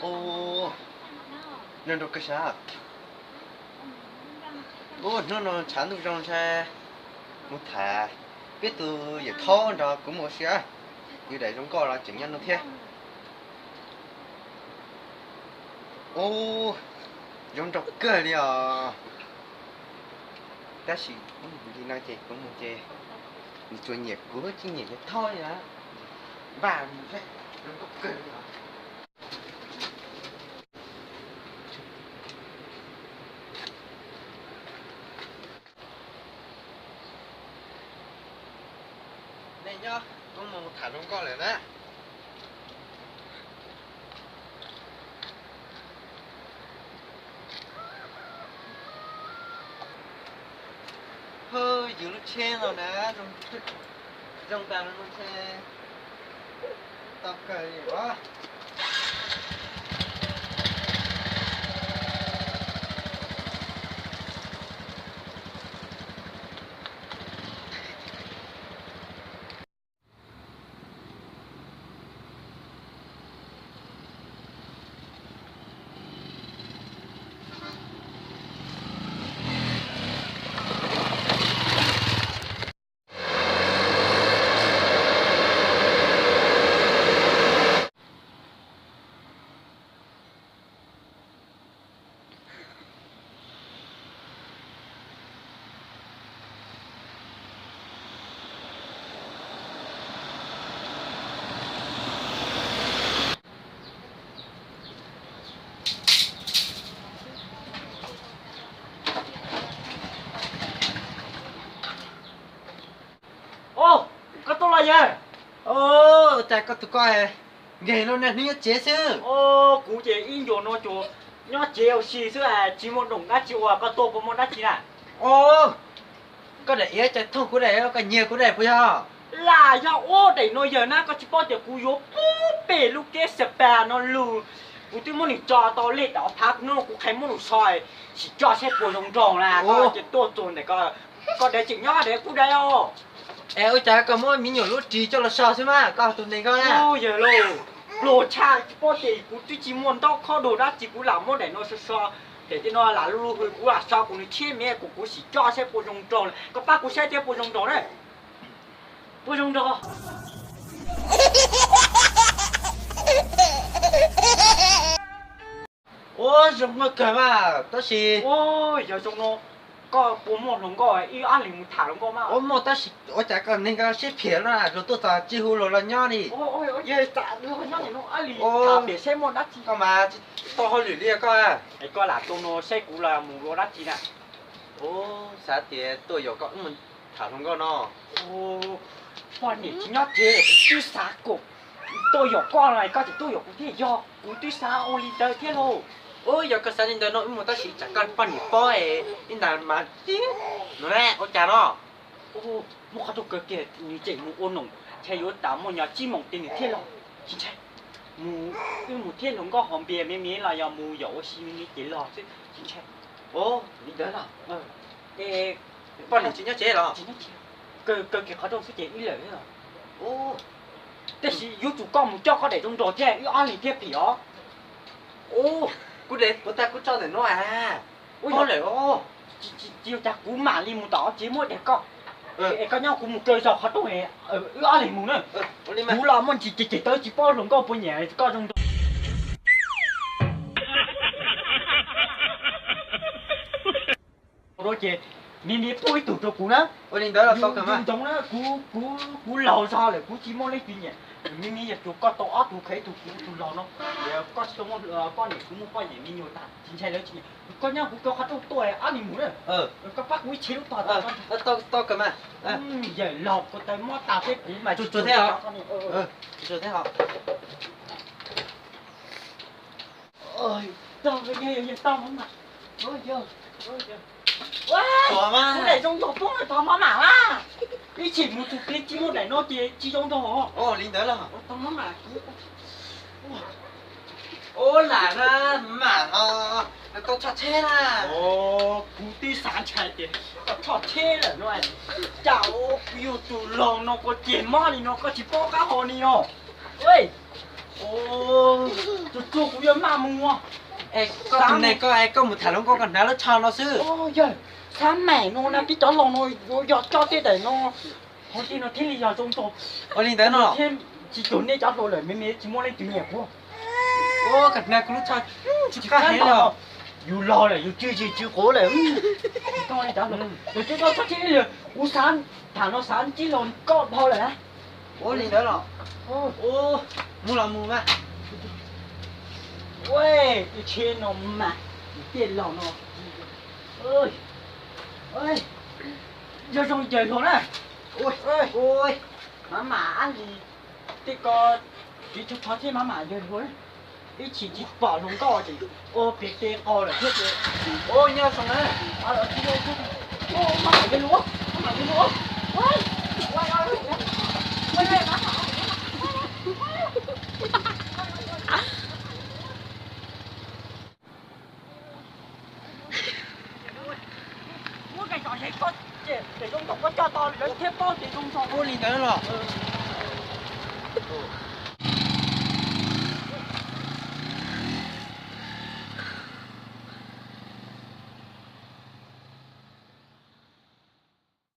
Ub, nyob nrau kawg sab. Ub, hnub no tshav ntuj zoo ntshai mus tham peb tus yawm thaub nrog kuv mus ua si. Yus daim zoo nkauj los tseem nyob no thiab. Ub, zoo nraug kawg li os. Tab sis li no ces kuv mus ces nws tsuas nyiam kuv tsis nyiam yawm thaub li na. Npaj mus thiab, zoo nkauj kawg li os. Nej nyob, kuv mus tham zoo nkauj lawm na. Hwb, yus lub tsheb no na, zoo tas lub tsheb, tau kawg li os. Au, koj tuaj los yawg? Au, cas koj tus koj nkag no na, hnub nyob tsev xwb. Au, kuv ces ib ncuas no tsuas nyob tsev ua si xwb, tsis muaj doom dab tsi ua, koj tuaj puas muaj dab tsi na? Au, koj daim iav cas thooj kuv daim, koj nyiag kuv daim puas yog? Lam yog ua daim no yawg na, koj tsis paub tias kuv yuav pub pem lub keb spa no lug, kuv twb muab nws tso tau lej tau phav, hnub no kuv qhia muab nws so, sim coj saib puas zoo nraug na, koj ces tuaj txog ntawm ko, koj dev tseem nyob dev kuv dev os. Es ua cas koj muab me nyuam lub ris coj los so xwb mas koj tus neeg ko na? Yawg lauj, pluag tshaj tsis paub ces kuv twb tsis muaj ntaub khob dua dab tsi, kuv lam muab daim no so so, ces tej no lam lub lub hws kuv lam so kuv nws tshiab me kuv, kuv sim coj saib puas zoo nraug, koj pab kuv saib thiab puas zoo nraug na. Puas zoo nraug? Ua zoo nkauj kawg mas tab sis. Ua, yog zoo no, koj puas muaj hluas nkauj ib ob leeg mus tham hluas nkauj mas? Ua muaj tab sis ua cas koj neeg ko siab phem no, luag tuaj txog tsis hu luag los nyob li. Yog luag nyob nim no ob leeg tham pem saib muaj dab tsi. Koj mas tsis tau hauj lwm li koj. Es koj lam tuaj no saib kuv los mus ua dab tsi na? Ua, xav tias tuaj yaum koj wb mus tham hluas nkauj no. Poj niam tsis nyob tsev, kuv twb xav kom tuaj yaum koj los koj tseem tuaj yaum kuv thiab, yog kuv twb xav ua li ntawd thiab lauj. Ua, yog koj xav li ntawd no wb mus tab sis tsam koj poj niam paub es ib ntag mas tib no ua cas no. Muaj qhov rooj kawg kiag, nws tseem mus ua noom, ntshe yuav tas muaj nyob tsib moos ces nws thiaj los. Tsis ntshai, mus, wb mus thiab hluas nkauj haus npias me me los yog mus yaum ua si me me ces los xwb, tsis ntshai. Ua, li ntawd los. Es poj niam tsis nyob tsev los? Kawg kiag qhov rooj xwb ces wb lawm. Tab sis yuav tsum koj mus coj koj daim zoo nraug thiab wb ob leeg thiaj phim os. Ua, kuv daim puas tag kuv tso ntawm no a. Ua lawm os. Tsis ua cas, kuv mam li mus tom tsev muab daim koj. Es koj nyob kuv mus kaw zog qhov rooj, wb ob leeg mus na. Kuv los muaj ntsis ces ces tawv tsis paub hluas nkauj puas nyiam koj zoo nraug. Ces me me pub ib tug rau kuv na. Ua li ntawd los tau kawg mas. Ntsoov na, kuv, kuv, kuv laus zog lawm kuv tsis muaj leej twg nyiam. Me me yog tsuas koj tau ob tug kheev ib tug kuv tus laus no. Koj tsis tau muaj poj niam, kuv muaj poj niam me nyuam tas tsis ntshai lawv tsis nyiam. Koj nyob kuv kaw qhov rooj tuaj ob leeg mus na. Koj pab kuv ib tsheb lub tog. Tau kawg mas. Yawm laus ko taw mob tas thiab kuv mas tsuas thiab os. Tog, kuv daim zoo nraug poob tog maj mam na. Ib chim mus tus peb tsis muaj daim no ces tsis zoo nraug. Li ntawd los tog maj mam. Ua lam na, mam no, tau tshoj tsheb na. Kuv twb xav ntshai tias koj tshoj tsheb lawm no, cas kuv yug tus laus no koj ceg mob li no koj tsis paub qab hau li no. Tsuag tsuag kuv yuav maj mus. Es koj tus neeg koj es koj mus tham hluas nkauj koj hnav lub tsho no xwb. Yog, xav mas no na peb cov laus no yuav yog coj tej daim no, qhov tej no thiaj li yog zoo tau. Ua li ntawd no. Tsis tug nej cov hluas lawm me me tsis muaj leej twg nyiam kuv. Ua koj hnav kuv lub tsho tsis qab heev li. Yus laus lawm yus tsw tsw tsw quav lawm. Yus tsis tau txhob thiaj li, kuv xav tham no xav ntsib los koj dhau lawm na. Ua li ntawd los. Mus los mus mas. Ua, tus tsheb no mas, tej laus no. Yog zoo caws hluas na. Maj mam li, tej ko, tsis tshua rho thiab maj mam yawg hluas, ib chim tsis pom hluas nkauj ces ua pem tes qaug lawm thiab ces. Ua nyob zoo na. Maj mam yawg hluas, maj mam yawg hluas. Muab koj zom ze koj, ces tes zoo thaum koj coj tau lawv thiaj paub tes zoo thaum. Ua li ntawd los.